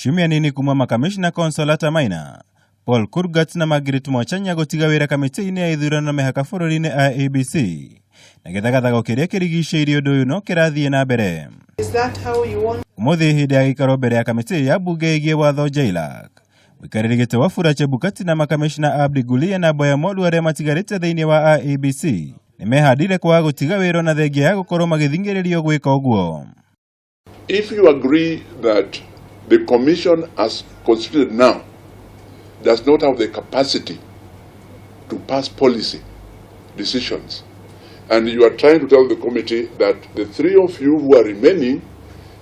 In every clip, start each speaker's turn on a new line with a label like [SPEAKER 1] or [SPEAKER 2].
[SPEAKER 1] Ciumia nini kuma makamishna Consolata Maina, Paul Kurgat na Margaret Mwachanya gũtiga wĩra kamĩtĩ-inĩ ya ithurano na mĩhaka bũrũri-inĩ IEBC na gĩthagathago kĩrĩa kĩrigicĩirie ũndũ ũyũ no kĩrathiĩ na mbere.
[SPEAKER 2] Is that how you want?
[SPEAKER 1] Ũmũthĩ hĩndĩ ya gĩikaro mbere ya kamĩtĩ ya mbunge ĩgiĩ watho JLAC, mũikarĩri gĩtĩ Wafula Chebukati na makamishna Abdi Gulia na Boya Molu arĩa matigarĩte thĩinĩ wa IEBC nĩmehandire kwaga gũtiga wĩra ona thengia ya gũkorwo magĩthing'ĩrĩrio gwĩka ũguo.
[SPEAKER 3] If you agree that the commission as constituted now does not have the capacity to pass policy decisions, and you are trying to tell the committee that the three of you who are remaining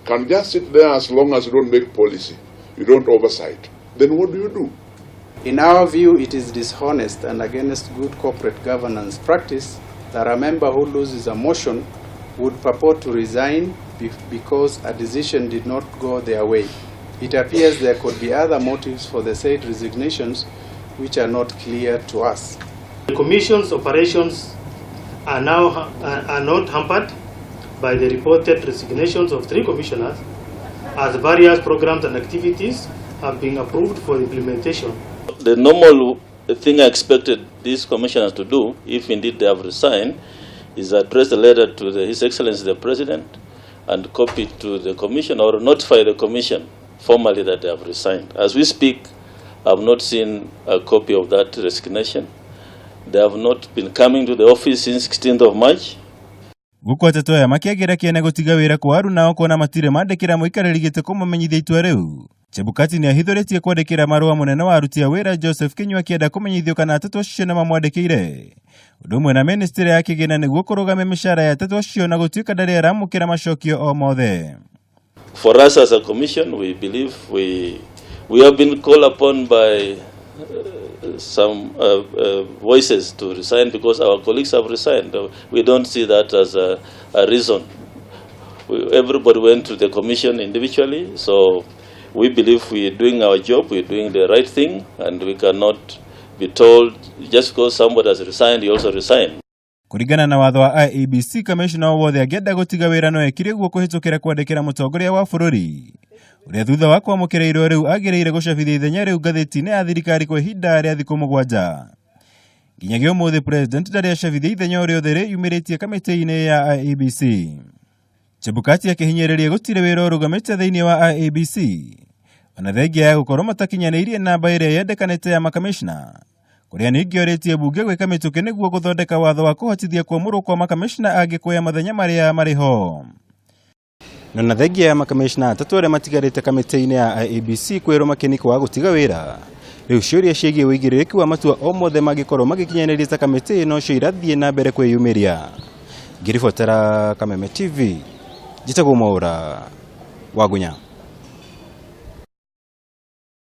[SPEAKER 3] can just sit there as long as you don't make policy, you don't oversight, then what do you do?
[SPEAKER 4] In our view, it is dishonest and against good corporate governance practice that a member who loses a motion would purport to resign because a decision did not go their way. It appears there could be other motives for the said resignations which are not clear to us.
[SPEAKER 5] The Commission's operations are now are not hampered by the reported resignations of three commissioners, as various programs and activities have been approved for implementation.
[SPEAKER 6] The normal thing I expected these commissioners to do, if indeed they have resigned, is address the letter to His Excellency the President and copy it to the Commission or notify the Commission formally that they have resigned. As we speak, I have not seen a copy of that resignation. They have not been coming to the office since 16th of March.
[SPEAKER 1] Gũkũ atatũ aya makĩagĩra kĩene gũtiga wĩra kwa aruna kuona matirĩ mandĩkĩra mũikarĩri gĩtĩ kũmũmenyithia itua rĩu. Chebukati nĩ ahithũrĩtie kwandĩkĩra marũa mũnene wa aruti a wĩra Joseph Kinyua akĩenda kũmenyithio kana atatũ acio nĩ mamwandĩkĩire. Ũndũ ũmwe na ministry ya kĩgĩna nĩguo kũrũgamia mĩcara ya atatũ acio na gũtuĩka ndarĩ aramũkĩra macokio o mothe.
[SPEAKER 6] For us as a commission, we believe we have been called upon by some voices to resign because our colleagues have resigned. We don't see that as a reason. Everybody went to the commission individually, so we believe we are doing our job, we are doing the right thing, and we cannot be told just because somebody has resigned, you also resign.
[SPEAKER 1] Kũringana na watho wa IEBC, kamishna o wothe angĩenda gũtiga wĩra no ekire ũguo kũhĩtũkĩra kwandĩkĩra mũtongoria wa bũrũri ũrĩa thutha wa kwamũkĩra irũa rĩu agĩrĩire gũcabithia ithenya rĩu ngathĩti-inĩ ya thirikari kwa ihinda rĩa thikũ 7. Nginyagia ũmũthĩ president ndarĩ acabithia ithenya o rĩothe rĩyumĩrĩtie kamĩtĩ-inĩ ya IEBC. Chebukati akĩhinyĩrĩria gũtirĩ wĩra ũrũgamĩte thĩinĩ wa IEBC ona thengia ya gũkorwo matakinyanĩirie namba ĩrĩa yendekanĩte ya makamishna, kũrĩa ningĩ orĩtie bunge gwĩka mĩtũkĩ nĩguo gũthondeka watho wa kũhotithia kwamũrwo kwa makamishna angĩkuoya mathenya marĩa marĩ ho. Na thengia ya makamishna atatũ arĩa matigarĩte kamĩtĩ-inĩ ya IEBC kwĩrwo makeni kwaga gũtiga wĩra, rĩu ciũria ciĩgiĩ ũigĩrĩrĩki wa matua o mothe mangĩkorwo magĩkinyanĩria ta kamĩtĩ nocio irathiĩ na mbere kwĩyumĩria. Ngĩribotera Kameme TV, njĩtagwo Mwaũra Wagunya.